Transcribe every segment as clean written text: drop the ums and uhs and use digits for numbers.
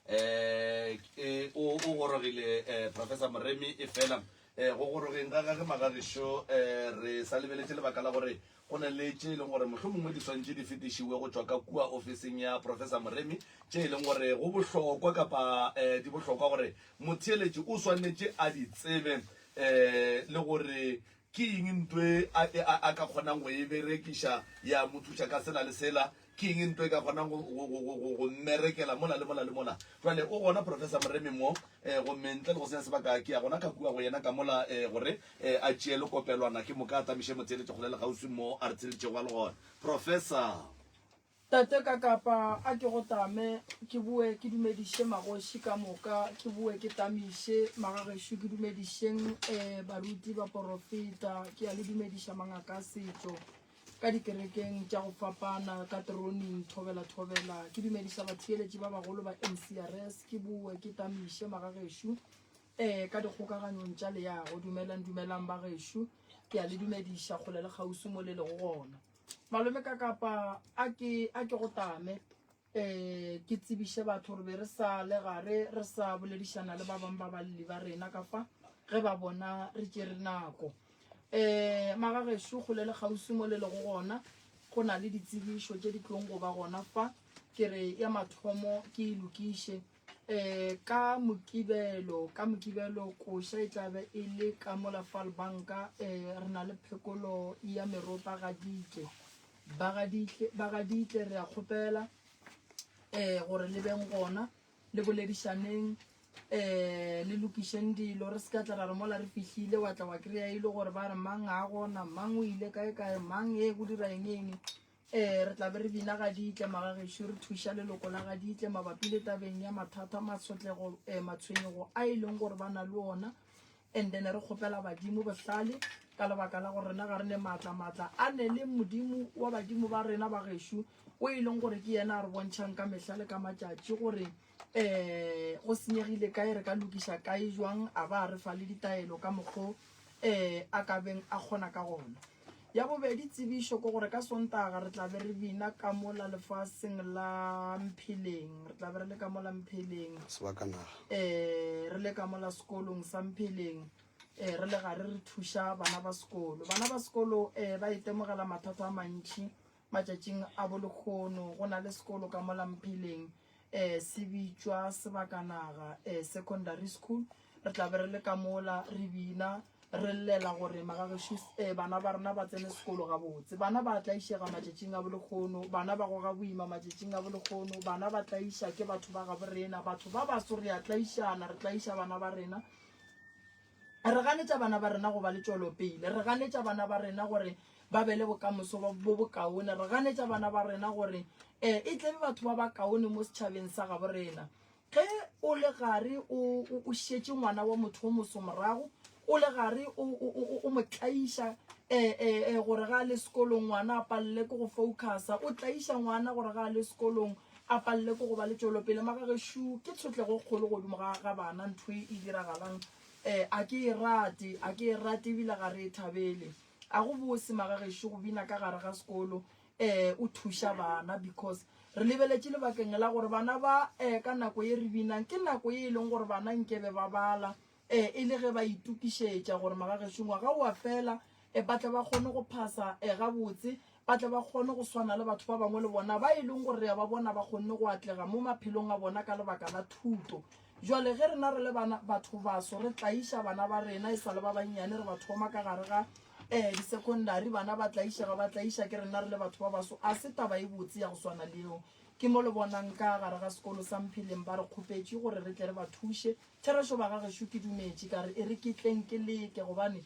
Um o o gorogile um Professor Moremi, efela um go gorogeng ga gage magagešo um re sa lebeletše lebaka la gore go na le tše e leng gore mohlomongwe di swantše di fetišiwe go tšwa ka kua ofising ya Professor Moremi, tše e leng gore go bohlokwa kapa um di bohlokwa gore motheeletši o swanetše a di tsebe um le gore ke eng nto e a, a, a ka kgonang go e berekiša ya mo thuša ka sela le sela. Ke eng nto e ka kgonang go, go, go, go, go, go mmerekela mola le mola le mola. Jwale o gona Professor Moremi mo, eh, gomme ntle le go senya sebaka ke ya gona ka kua go yena ka mola, eh, gore eh, a tšee lekopelwana ke moka a tamiše motheeletši kgole le kgauswi mo a re theeleditšego a le gona. Professor. Tate Kakapa, a ke go tame, ke boe ke dumediše magoši ka moka, ke boe ke tamiše magagešo, ke dumedišeng eh, baruti, baporofeta, ke a le dumediša mangaka a setšo ka dikerekeng tša go fapana, ka teroning, thobela thobela, ke dumediša batheeletši ba bagolo ba MCRS, ke boe ke tamiše magagešo eh, ka dikgokaganyong tša leago, dumelang dumelang bagešo, ke a le dumediša kgole le kgauswi mo le lego gona. Malome ka kapa a ke a ke go tame eh ke tsebiše batho gore be re sa le gare re sa boledišana le ba bangwe ba balli ba rena ka fa ge ba bona re tšere nako. Eh magagešo kgole le kgauswi mo le lego gona go na le ditsebišo tše di tlong go ba gona fa ke re ya mathomo ke e lokiše. Um ka Mokibelo, ka Mokibelo koša e tla be e le ka mola Falbanka. Um re na le phekolo ya meropa ga ditle. Ba ga ditle, ba ga ditle re a kgopela um gore le beng gona, le boledišaneng, um le lokišeng dilo. Re se ka tla ra re mola re fihlile wa tla wa kry-a e le gore ba re mang ga a gona, mang o ile kae kae, mang e go dira eng eng. Ee, re tla be re bina Gaditle, magagešo, re thuša leloko la Gaditle mabapi le tabeng ya mathata, matshotlego, eh, matshwenyego a e leng gore ba na le ona. And then re kgopela badimo bohlale ka lebaka la gore rena ga re ne maatla, maatla a ne le Modimo wa badimo ba rena ba gešo, o e leng gore ke yena a re bontšhang ka mehla le ka matšatši gore um go senyegile kae, re ka lokiša kae jwang, a ba a re fa le ditaelo ka mokgo um a ka beng a kgona ka gona. Ya bobedi tsebišo ke gore ka Sontaga re tla be re bina ka mola lefaseng la Mpheleng. Re tla be re le ka mola Mpheleng. Sebakanaga. Eh, re le ka mola sekolong sa Mpheleng. Eh, re le gare re thuša bana ba sekolo. Bana ba sekolo eh, ba itemogela mathata a mantši matšatšing a bolekgono. Go na le sekolo ka mola Mpheleng eh, se bitšwa Sebakanaga eh, Secondary School. Re tla be re le ka mola re bina Re llela gore magagešo eh, bana ba rena ba tsene sekolo gabotse. Bana ba tlaišega matšatšing a bolekgono, bana ba goga boima matšatšing a bolekgono, bana ba tlaiša ke batho ba gabo rena, batho ba baso re a tlaišana, re tlaiša bana ba rena. Re ganetša bana ba rena go ba le tšwelopele, re ganetša bana ba rena gore ba be le bokamoso bo bokaone, re ganetša bana ba rena gore eh, e tle be batho ba bakaone mo setšhabeng sa gabo rena. Ge o le gare o, o, o šetše ngwana wa motho o moso morago, o le gare o, o, o, o mo tlaiša eh, eh, eh, gore ga a le sekolong ngwana a palele ke go focusa, o tlaiša ngwana gore ga a le sekolong a palele ke go ba le tšwelopele. Magagešo ke tshotlego e kgolo godimo ga, ga bana ntho e e diragalang. Eh, a ke e rate, a ke e rate ebile ga re e thabele. A go bose magagešo go bina ka gare ga sekolo eh o thuša bana because re lebeletše lebakeng la gore bana ba eh ka nako ye re binang ke nako ye e leng gore bana nkebe ba bala eh e le ge ba itokišetša gore magagešo ngwaga o a fela eh ba tle ba kgone go phasa eh gabotse ba tle ba kgone go swana le batho ba bangwe le bona ba e leng gore re a ba bona ba kgonne go atlega mo maphelong a bona ka lebaka la thuto. Jwale ge rena re le bana, batho baso, re tlaiša bana ba rena e sa le ba bannyane, re ba thoma ka gare ga um di-secondary, bana ba tlaišega, ba tlaiša ke rena re le batho ba baso, a se taba e botse ya go swana le yeo. Ke mo le bonang ka gare ga sekolo sa Mpheleng ba re kgopetše gore re tle re ba thuše. Therešo ba ga gešo ke dumetše, ka re e re ke tleng ke leke, gobane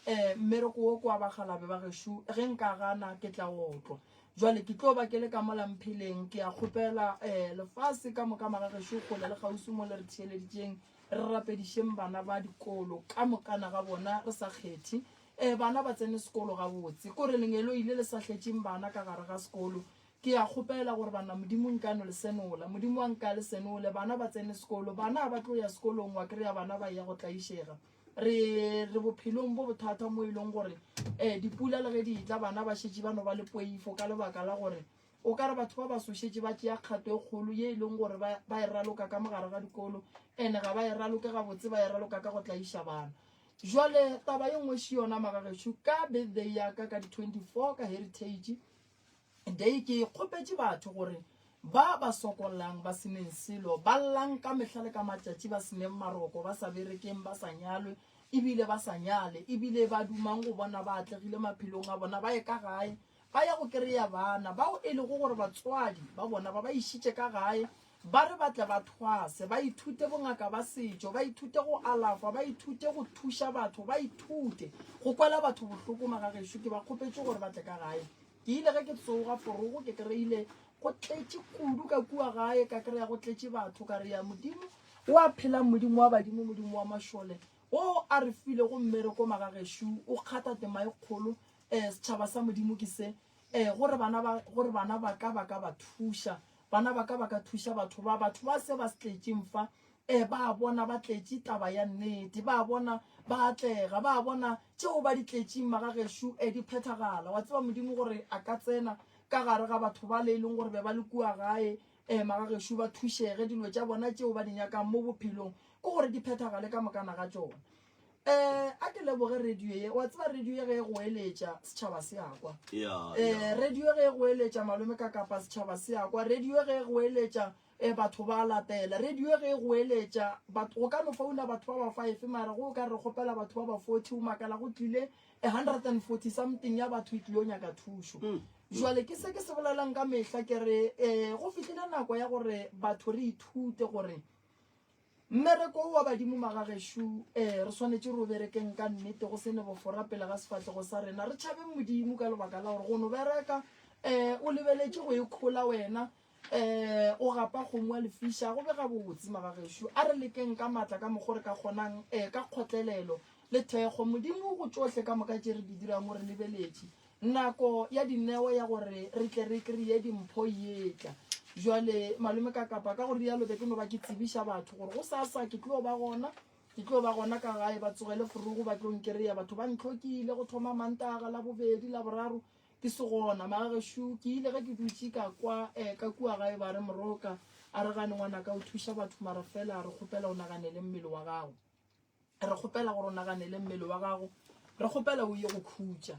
um mmereko wo ke wa bakgalabe ba gešo, ge nka gana ke tla otlwa. Jwale ke tlo ba ke le ka mola Mpheleng, ke a kgopela um lefase ka moka magagešo kgole le kgauswi mo le re theeleditšeng, re rapedišeng bana ba dikolo ka mokana ga bona re sa kgethe. Um bana ba tsene sekolo gabotse, kore lengeloi le le sa hletšeng bana ka gare ga sekolo. Ke a kgopela gore bana Modimo nka no le senola, Modimo a nka le senole, bana ba tsene sekolo. Bana ga ba tlo ya sekolong wa kry-a bana ba eya go tlaišega. Re, re bophelong bo bothata mo e leng gore um dipula le ge di etla bana ba šetše ba no ba le poifo ka lebaka la gore O ka re batho ba baso šetše ba tšea kgato e kgolo ye e leng gore ba, ba e raloka ka mo gare ga dikolo, ene ga ba e raloke gabotse, ba e raloka ka go tlaiša bana. Jwale taba ye nngwe še yona magagešo, ka birthday ya ka ka di 24 ka Heritage Day ke kgopetše batho gore ba ba sokollang ba seneng selo, ba llang ka mehla le ka matšatši ba seneng maroko, ba sa berekeng, ba sa nyalwe, ebile ba sa nyale, ebile ba dumang go bona ba atlegile maphelong a bona, ba ye ka gae ba ya go kereya bana bao e lego gore batswadi ba bona ba ba išitše ka gae ba re ba tle ba thwase, ba ithute bongaka ba setšo, ba ithute go alafa, ba ithute go thuša batho, ba ithute go kwela batho bohloko. Magagešo ke ba kgopetše gore ba tle ka gae. Ke ile ge ke tsoga forogo ke kry-ile go tletše kudu ka kua gae, ka kry-a go tletše batho, ka re ya Modimo wa phelang, Modimo wa badimo, Modimo wa mašole, wo a re filego mmereko magagešo, o kgatha tema e kgolo. Um setšhaba sa Modimo ke se, um gore bana ba, gore bana ba ka ba ka ba thuša, bana ba ka ba ka thuša batho ba, batho ba se ba se tletšeng fa, um ba bona ba tletše taba ya nnete, ba bona ba atlega, ba bona tšeo ba di tletšeng magagešo um di phethagala. Wa tseba Modimo gore a ka tsena ka gare ga batho ba le e leng gore be ba le kua gae, um magagešo ba thušege, dilo tša bona tšeo ba di nyakang mo bophelong ke gore di phethagale ka mokana ga tšona. Um a ke leboge radio ye, wa tseba radio ye ge e goeletša setšhaba se a kwa. Um radio ge e goeletša malome ka kapa setšhaba se a kwa, radio ge e goeletša um batho ba latela, radio ge e goeletša batho go ka no founa batho ba ba five mara go ka re kgopela batho ba ba 40 o makala go tlile a 140 something ya batho e tlile nyaka thušo. Jwale ke se ke se bolelang ka mehla ke re um go fihlile nako ya gore batho re ithute gore Mmereko wo wa badimo magagešo, ee, re swanetše re o berekeng ka nnete, go se ne bofora pele ga sefahlego sa rena. Re tšhabeng Modimo ka lebaka la gore go no bereka, ee, o lebeletše go ikhola wena, ee, o gapa kgomo wa lefiša, go be gabotse magagešo. A re lekeng ka maatla ka mokgo re ka kgonang, ee, ka kgotlelelo le thekgo. Modimo go tšohle ka moka tše re di dirang o re lebeletše. Nako ya dineo ya gore re tle re kreye dimpho e etla. Jwale, malome ka kapa, ka go rialo be ke no ba ke tsebiša batho gore gosasa ke tlo ba gona, ke tlo ba gona ka gae, ba tsogele forogo ba tlo nkereya. Batho ba ntlhokile go thoma Mantaga, Labobedi, Laboraro ke se gona. Magagešo, ke ile ge ke dutše ka kwa eh, ka kua gae ba re, Moroka, a re gane ngwanaka o thuša batho mara fela re kgopela o naganele mmele wa gago. Re kgopela gore o naganele mmele wa gago. Re kgopela o ye go khutša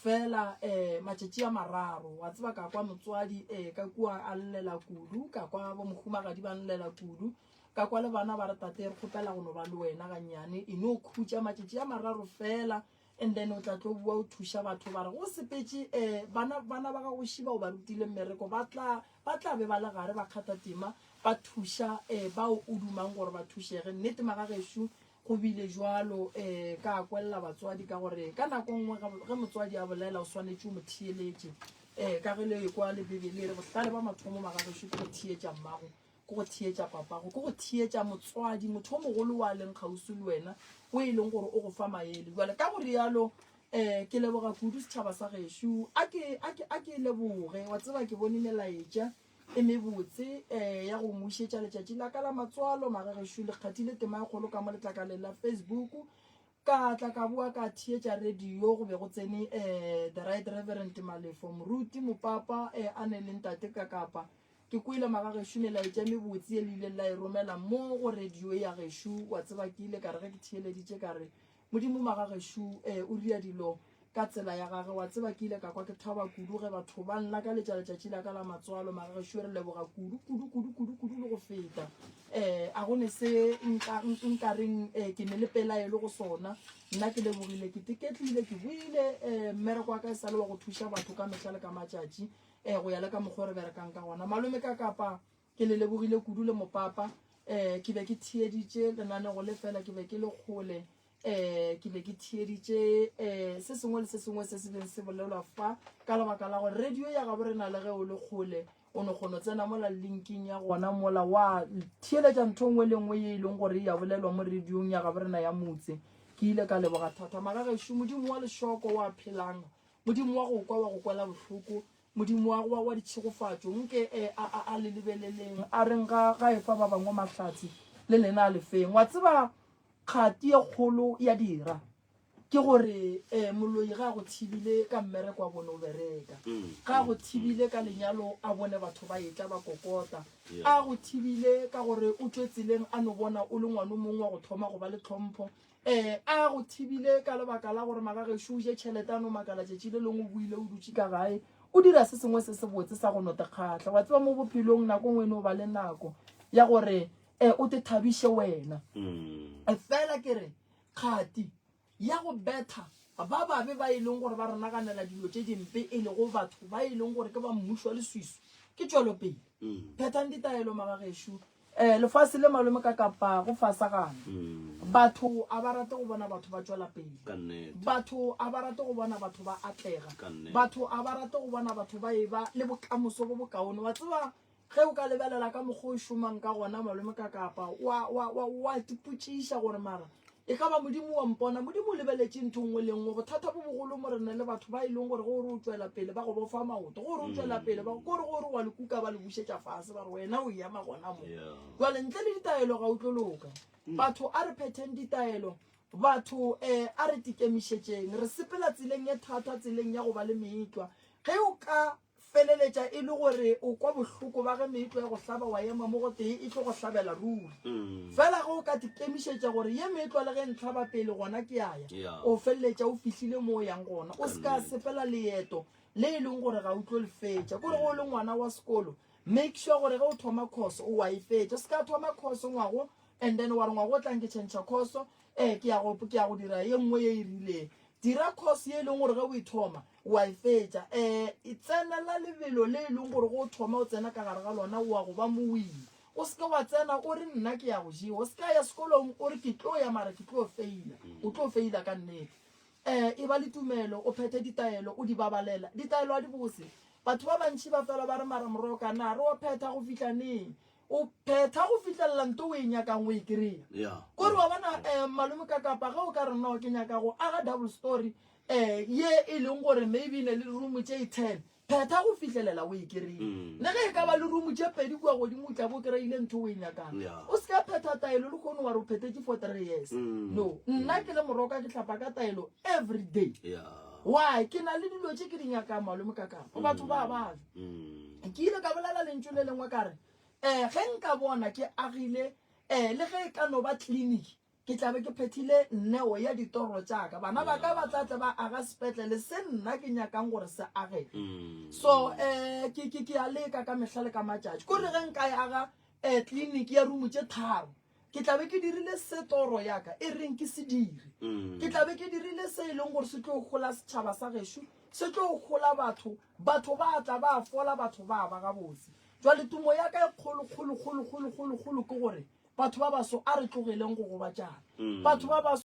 fela um matšatši a mararo. Wa tseba ka kwa motswadi um ka kua a llela kudu, ka kwa bo mohumagadi ba llela kudu, ka kwa le bana ba re tate re kgopela go no ba le wena gannyane, e no khutša matšatši a mararo fela and then o tla tlo bua o thuša batho. Ba re go sepetše um bana bana ba gago šiba o ba rutile mmereko, ba tla ba tla be ba le gare ba kgatha tema ba thuša um bao o dumang gore ba thušege. Nnete magagešo go bile jwalo um ka kwelela batswadi ka gore ka nako nngwe ge motswadi a bolela o swanetše o mo theeletše um ka ge le ekwa le Bibele e re bohlale ba mathomo magagešo ke go theetša mmago, ke go theetša papago, ke go theetša motswadi, motho o mogolo wa leng kgauswi le wena o e leng gore o go fa maele. Jwale ka go rialo um ke leboga kudu setšhaba sa gešo. A ke, a ke, a ke leboge, wa tseba ke bone melaetša e mebotse um ya go ngwišetša letšatši la ka la matswalo. Magagešo le kgathile tema e kgolo ka mo letlakaleng la Facebook. Ka tla ka boa ka theetša radio, go be go tsene um the Right Reverend Malefo, moruti, mopapa, um a ne le ntate Kakapa. Ke kwele magagešo melaetša e mebotse ye le ileng la e romela mo go radio ya gešo. Wa tseba ke ile ka re ge ke theeleditše ka re, Modimo magagešo um o ria dilo ka tsela ya gage. Wa tseba ke ile ka kwa ke thaba kudu ge batho ba nlakaletša letšatši la ka la matswalo. Magagešo re leboga kudu kudu kudu kudu kudu le go feta. Um a go ne se nka nka reng um ke ne le pelaelo go sona. Nna ke lebogile, ke teketlile, ke boile um mmereko wa ka e sa le wa go thuša batho ka mehla le ka matšatši um go ya le ka mokgwa o re berekang ka gona. Malome ka kapa ke le lebogile kudu le mopapa. Um ke be ke theeditše lenanego le fela ke be ke le kgole. Um ke be ke theeditše um se sengwe le se sengwe se se beng se bolelwa fa ka lebaka la gore radio ya gabo rena le ge o le kgole o no kgona tsena mola linking ya gona mola wa theeletša ntho nngwe le nngwe ye e leng gore ya bolelwa mo radiong ya gabo rena ya motse. Ke ile ka leboga thata magagešo, Modimo wa lešoko wa phelang, Modimo wa go kwa wa go kwela bohloko, Modimo wa, wa, wa ditšhegofatšo, nke e, a, a, a le lebeleleng, a reng ga, ga efa ba bangwe mahlatse, le lena a le feng. Wa tseba, kgati ye kgolo ya dira. Ke gore um moloi ga a go thibile ka mmereko a bone o bereka, ga a go thibile ka lenyalo a bone batho ba etla ba kokota, a go thibile ka gore o tšwe tseleng a no bona o le ngwano mongwe wa go thoma go ba le tlhompho, um a go thibile ka lebaka la gore magagešo o je tšhelete a no makala tšatši le lengwe o boile o dutše ka gae o dira se sengwe se sebotse sa go no te kgahla. Wa tseba mo bophelong nako nngwe e no ba le nako ya gore um o te thabiše wena. Fela ke re Kgati ya go betha ba babe ba e leng gore ba re naganela dilo tše dimpe e lego batho ba e leng gore ke ba mmušo wa leswiswi ke tšwelopele. Phethang ditaelo magagešo. Um lefase le malome ka kapa go fasagana. Batho a ba rate go bona batho ba tšwela pele. Ka nnete. Batho a ba rate go bona batho ba atlega. Ka nnete. Batho a ba rate go bona batho ba eba le bokamoso bo bokaone. Wa tseba Ge o ka lebelela ka mokgwa o šomang ka gona malome ka kapa wa, wa, wa, wa ipotšiša gore mara e ka ba Modimo wa mpona. Modimo o lebeletše ntho nngwe le nngwe. Bothata bo bogolo morena le batho ba e leng gore ge o re o tšwela pele ba go bofa maoto, ge o re o tšwela pele ba kore ge o re wa le kuka ba le bušetša fase ba re wena o ema gona mo. Jwale ntle le ditaelo ga o tlo loka. Batho a re phetheng ditaelo. Batho um a re tikemišetšeng. Re sepela tseleng ye thata, tseleng ya go ba le meetlwa. Ge o ka Feleletša e le gore o kwa bohloko ba ge meetlo ya go hlaba wa ema mo gotee e tlo go hlabela ruri. Fela ge o ka tikemišetša gore ye meetlwa le ge e ntlhaba pele gona ke a ya, o feleletša o fihlile mo o yang gona. O se ka sepela leeto le e leng gore ga o tlo le fetša. Kore ge o le ngwana wa sekolo, make sure gore ge o thoma course o wa e fetša. O se ka thoma course ngwago and then wa re ngwago o tlang ke tšhentšha course, eh ke ya go ke ya go dira ye nngwe ye e rileng. Dira course ye e leng gore ge o e thoma o a e fetša. Um tsenela lebelo le e leng gore ge o thoma o tsena ka gare ga lona o a go ba mowini. O se ke wa tsena o re nna ke ya go jewa. O se ka ya sekolong o re ke tlo ya mara ke tlo feila. O tlo feila ka nnete. Um e ba le tumelo, o phethe ditaelo, o di babalela. Ditaelo a di bose. Batho ba bantši ba fela ba re mara moroka na re o phetha go fihla neng? O phetha go fihlelela nto o e nyakang o e kry-a. Yeah. Kore wa bona um malome ka kapa ge o ka re no ke nyaka go aga double story um ye e leng gore maybe e ne le room tše e ten phetha go fihlelela o e kry-e. Le ge e ka ba le room tše pedi kua godimo o tla bo kry-ile ntho o e nyakang. Yeah. O se ka phetha taelo le kgone wa re o phethetše for 3 years. No, nna ke le moroka ke hlapa ka taelo every day. Yeah. Why? Ke na le dilo tše ke di nyakang malome ka kapa. Batho ba ba ja. Ke ile ka bolela lentšu le lengwe ka re, um ge nka bona ke agile um le ge e ka no ba tleliniki, ke tla be ke phethile neo ya ditoro tša ka. Bana ba ka ba tla tle ba aga sepetlele se nna ke nyakang gore se agege. So um ke, ke, ke a leka ka mehla le ka matšatši. Kore ge nka e aga um tleliniki ya rumo tše tharo, Ke tla be ke dirile se toro ya ka e reng ke se dire. Ke tla be ke dirile se e leng gore se tlo hola setšhaba sa gešo, se tlo hola batho, batho ba tla ba fola, batho ba ba gabotse. Jwale tumo ya ka e kgolo, kgolo, kgolo, kgolo, kgolo, kgolo ke gore batho ba baso a re tlogeleng go gobatšana. Batho ba baso.